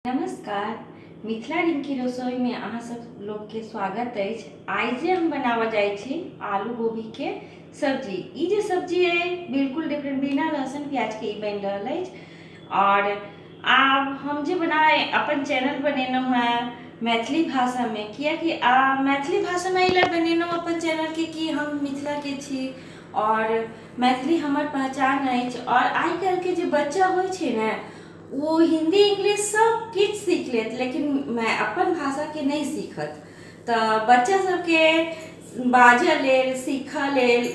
नमस्कार, मिथिला रिंकी रसोई में अहाँ सब लोग के स्वागत अछि। आइ जे हम बनाबऽ जाइ छी आलू गोभी के सब्जी। ई जे सब्जी अइ बिल्कुल डिफरेंट, बिना लहसुन प्याज के ई बनि रहल अछि। और आब हम जे बनाए अपन चैनल बनेलहुँ हेँ मैथिली भाषामे, कियाकि मैथिली भाषामे एहि लए बनेलहुँ अपन चैनलके कि हम मिथिलाके छी और मैथिली हमर पहचान अछि। और आइ काल्हिके जे बच्चा होइ छै ने, ओ हिन्दी इंग्लिश सब किछु सीख लेत, लेकिन अपन भाषाके नहि सीखत। तऽ बच्चा सबके बाजऽ लेल, सीखऽ लेल,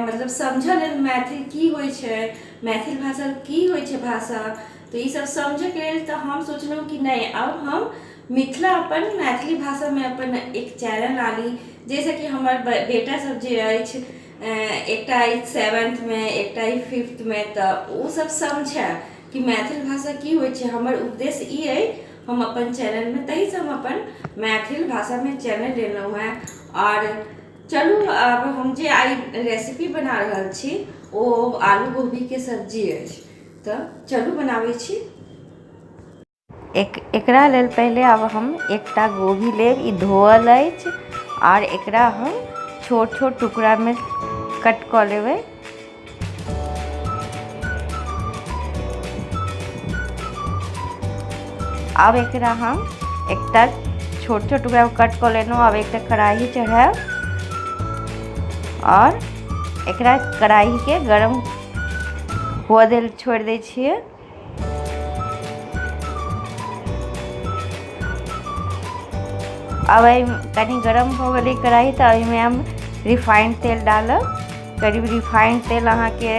मतलब समझऽ लेल मैथिली की होइ छै, मैथिल भाषा की होइ छै भाषा, तऽ ईसब समझऽके लेल तऽ हम सोचलहुँ कि नहि, आब हम मिथिला अपन मैथिली भाषामे अपन एक चैनल आनी, जाहिसँ कि हमर बेटा सब जे अछि, एकटा अछि सेवेन्थमे, एकटा अछि फिफ्थमे, तऽ ओ सब समझै कि मैथिल भाषा की होइ छै। हमर उद्देश्य ई अइ हम अपन चैनलमे, ताहिसँ हम अपन मैथिल भाषामे चैनल लेलहुँ हेँ। आओर चलू, आब हम जे आइ रेसिपी बना रहल छी ओ आलू गोभीके सब्जी अछि, तऽ चलू बनाबै छी। एकरा लेल पहिले आब हम एकटा गोभी लेब, ई धोअल अछि, आर एकरा हम छोट छोट टुकड़ामे कट कऽ लेबै। आब एकरा हम एकटा छोट छोट टुकड़ा कट कऽ लेलहुँ। आब एकटा कढ़ाही चढ़ायब आओर एकरा कढ़ाहीके गरम हुअ देल छोड़ि दै छियै। आब एहि कनि गरम भऽ गेलै कढ़ाही, तऽ एहिमे हम रिफाइंड तेल डालब। करीब रिफाइंड तेल अहाँके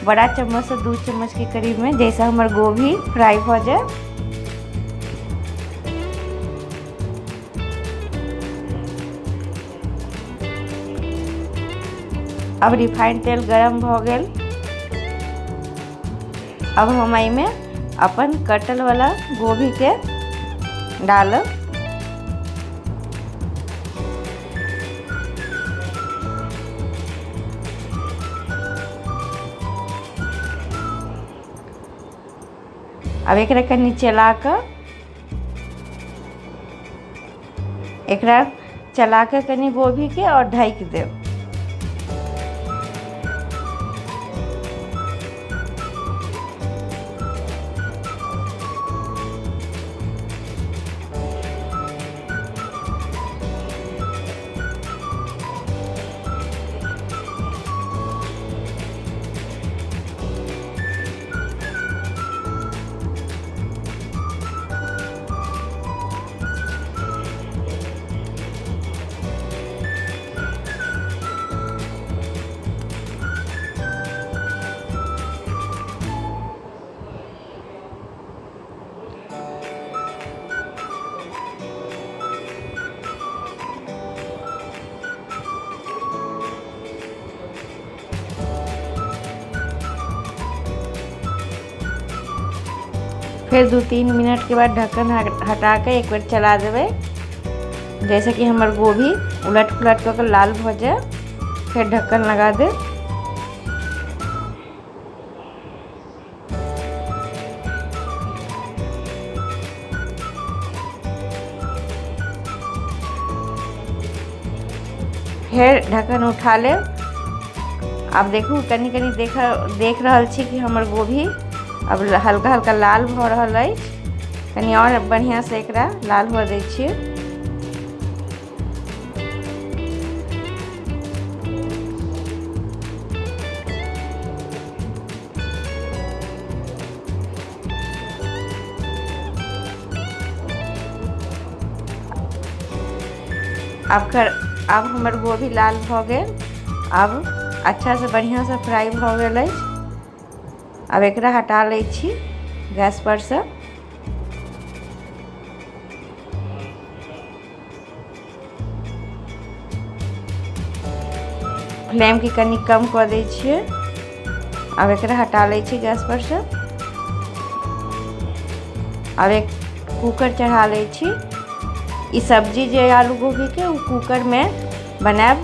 बड़ा चम्मचसँ 2 चम्मचके करीबमे, जाहिसँ हमर गोभी फ्राइ भऽ जाय। अब रिफाइंड तेल गरम भऽ गेल। अब हम एहिमे अपन कटल वाला गोभीके डालब। अब एकरा कनि चला कऽ, एकरा चला कऽ कनि गोभीके आओर ढकि देब। फेर 2-3 मिनट के बाद ढक्कन हटा के एक बेर चला देबै, जैसे कि हमर गोभी उलट पुलट कऽ के लाल भऽ जाय। फेर ढक्कन लगा देब। फेर ढक्कन उठा लेब। आब देखू, कनि कनि देख रहल छी कि हमर गोभी अब हल्का हल्का लाल भऽ रहल अछि। कनि आओर बढ़िआँसँ एकरा लाल हुअ दै छियै। आब हमर गोभी लाल भऽ गेल। आब अच्छासँ बढ़िआँसँ फ्राइ भऽ गेल अछि। आब एकरा हटा लै छी गैस परसँ। फ्लेमके कनि कम कऽ दै छियै। आब एकरा हटा लै छी गैस परसँ। आब एक कूकर चढ़ा लै छी। ई सब्जी जे आलू गोभीके ओ कूकरमे बनायब,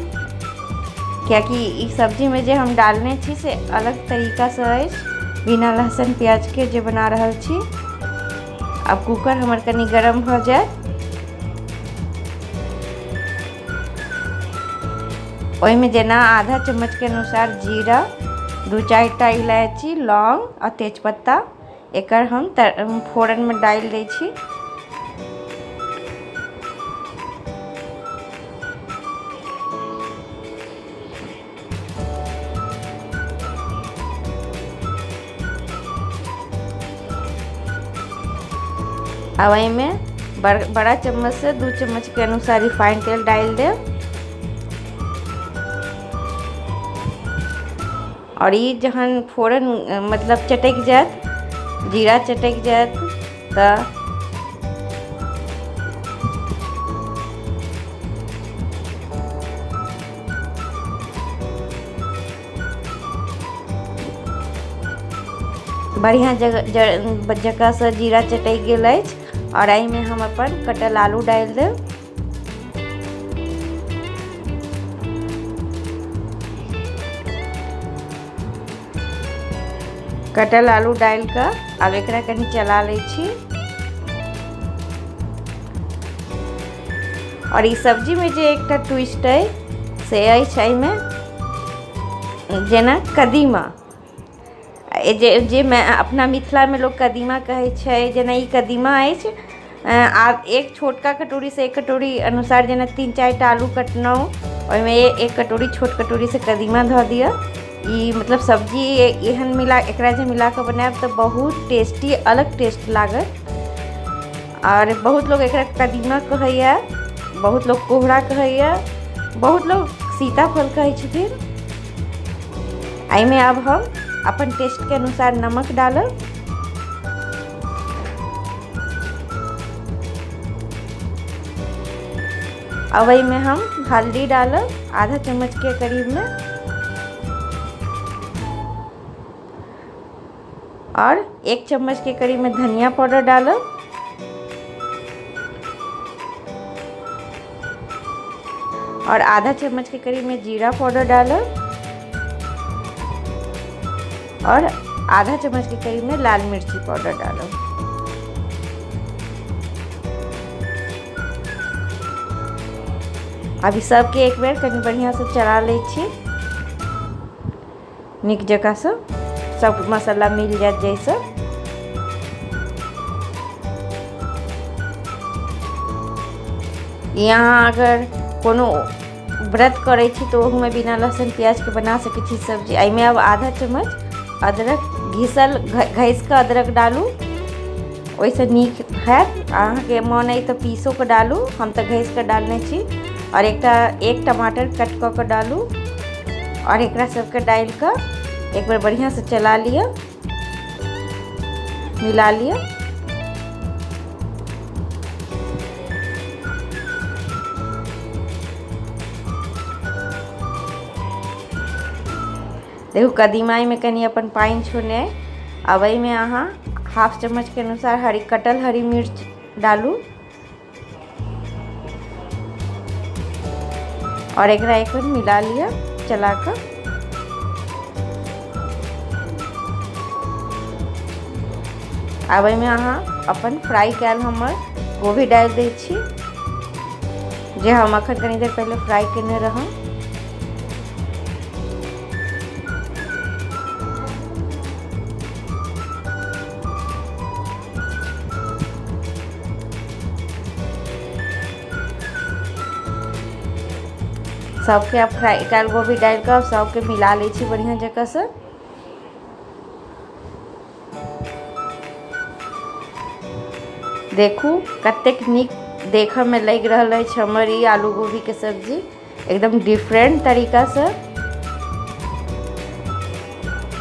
कियाकि ई सब्जीमे जे हम डालने छी से अलग तरीकासँ अछि, बिना लहसुन प्याजके जे बना रहल छी। आब कुकर हमर कनि गरम भऽ जायत। ओहिमे जेना आधा चम्मचके अनुसार जीरा, 2-4 टा इलायची, लौंग आ तेजपत्ता एकर हम फोरनमे डालि दै छी। आब एहिमे बड़ा चम्मचसँ 2 चम्मचके अनुसार रिफाइंड तेल डालि देब। और ई जहन फोरन मतलब चटकि जायत, जीरा चटकि जायत तऽ बढ़िआँ जकाँसँ जीरा चटकि गेल अछि। और एहिमे हम अपन कटल आलू डालि देब। कटल आलू डालि कऽ आब एकरा कनि चला लै छी। और ई सब्जीमे जे एकटा ट्विस्ट अइ से अछि एहिमे जेना कदीमा, जे जे अपना मिथिलामे लोक कदीमा कहै छै, जेना ई कदीमा अछि। आ एक छोटका कटोरीसँ 1 कटोरी अनुसार जेना 3-4 टा आलू कटलहुँ, ओहिमे 1 कटोरी छोट कटोरीसँ कदीमा धऽ दिअ। ई मतलब सब्जी एहन मिला एकरा जे मिला कऽ बनायब तऽ बहुत टेस्टी अलग टेस्ट लागत। और बहुत लोग एकरा कदीमा कहैया, बहुत लोग कोहरा कहैया, बहुत लोग सीताफल कहै छथिन। एहिमे आब हम अपन टेस्टके अनुसार नमक डालब। अब एहिमे हम हल्दी डालब आधा चम्मचके करीबमे। और 1 चम्मच के करीब में धनिया पाउडर डालब। और आधा चम्मच के करीब में जीरा पाउडर डालब। और आधा चम्मच के करीब में लाल मिर्ची पाउडर डालब। अभी सबके एक बेर कनि बढ़िया से चला लै छी नीक जकाँ से, सब मसाला मिल जायत जैसे। यहाँ अगर कोनो व्रत करै छी तऽ ओहूमे बिना लहसुन प्याजके बना सकै छी सब्जी। एहिमे आब आधा चम्मच अदरक घिसल घसि कऽ अदरक डालू, ओहिसँ नीक हैत। अहाँके मोन अइ तऽ पीसो कऽ डालू, हम तऽ घसि कऽ डालने छी। और एक टमाटर कट कऽ कऽ डालू। और एकरा सबके डालि कऽ एक बेर बढ़िआँसँ चला लिअ, मिला लिअ। देखू कदीमा एहिमे कनि अपन पानि छोड़ने अइ। आब एहिमे अहाँ 1/2 चम्मचके अनुसार हरी कटल हरी मिर्च डालू। और एकरा एक बेर मिला लिअ चला कऽ। आब एहिमे अहाँ अपन फ्राई कयल हमर गोभी डालि दै छी, जे हम अखन कनि देर पहिले फ्राई केने रहौं। सबके आब फ्राई कयल गोभी डालि कऽ सबके मिला लै छी बढ़िआँ जकाँसँ। देखू कतेक नीक देखऽमे लागि रहल अछि हमर ई आलू गोभीके सब्जी, एकदम डिफरेंट तरीकासँ।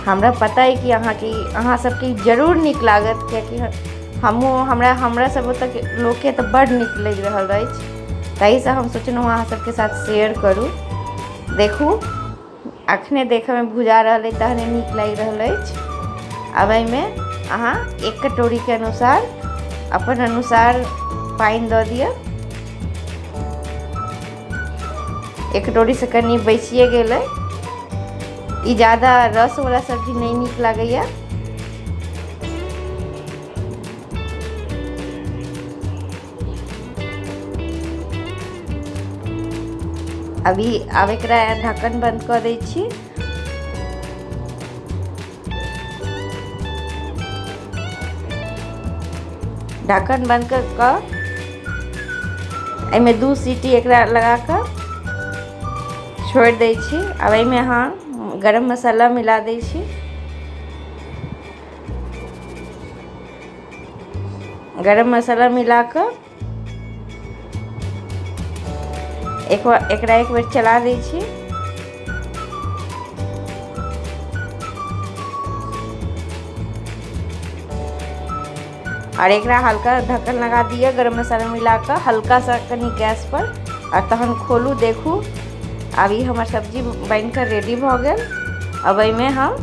हमरा पता अइ कि अहाँ सबके जरूर नीक लागत, कियाकि हमहूँ हमरा सब ओतऽ लोकके तऽ बड्ड नीक लागि रहल अछि, ताहिसँ हम सोचलहुँ अहाँ सबके साथ शेयर करू। देखू अखने देखऽमे भुजा रहल अइ तहने नीक लागि रहल अछि। आब एहिमे अहाँ 1 कटोरीके अनुसार अपन अनुसार पानि दऽ दिअ। 1 कटोरीसँ कनि बचिए गेलै। ई ज्यादा रसवला सब्जी नहि नीक लागैया। अभी आब एकरा ढक्कन बंद कऽ दै छी। ढक्कन बंद कऽ कऽ एहिमे 2 सीटी एकरा लगा कऽ छोड़ि दै छी। आब एहिमे अहाँ गरम मसाला मिला दै छी। गरम मसाला मिला कऽ एकरा एक बेर चला दै छी। और एकरा हल्का ढक्कन लगा दिअ, गरम मसाला मिला कऽ हल्का सा कनि गैस पर, और तहन खोलू, देखू आब ई हमर सब्जी बनि कऽ रेडी भऽ गेल। अब एहिमे हम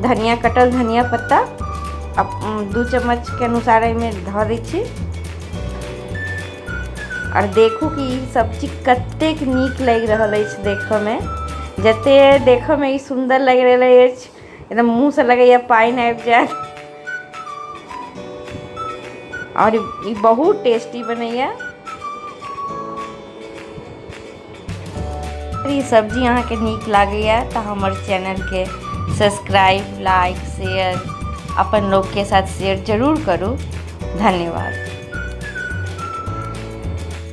धनिया, कटल धनिया पत्ता 2 चम्मच के अनुसार एहिमे धऽ दै छी। और देखू कि ई सब्जी कतेक नीक लागि रहल अछि देखऽमे। जते देखऽमे ई सुन्दर लागि रहल अछि, एकदम मुँहसँ लगैए पानि आबि जायत। और ई बहुत टेस्टी बनैया। ई सब्जी अहाँके नीक लागैया तऽ हमर चैनलके सब्सक्राइब, लाइक, शेयर अपन लोकके साथ शेयर जरूर करू। धन्यवाद।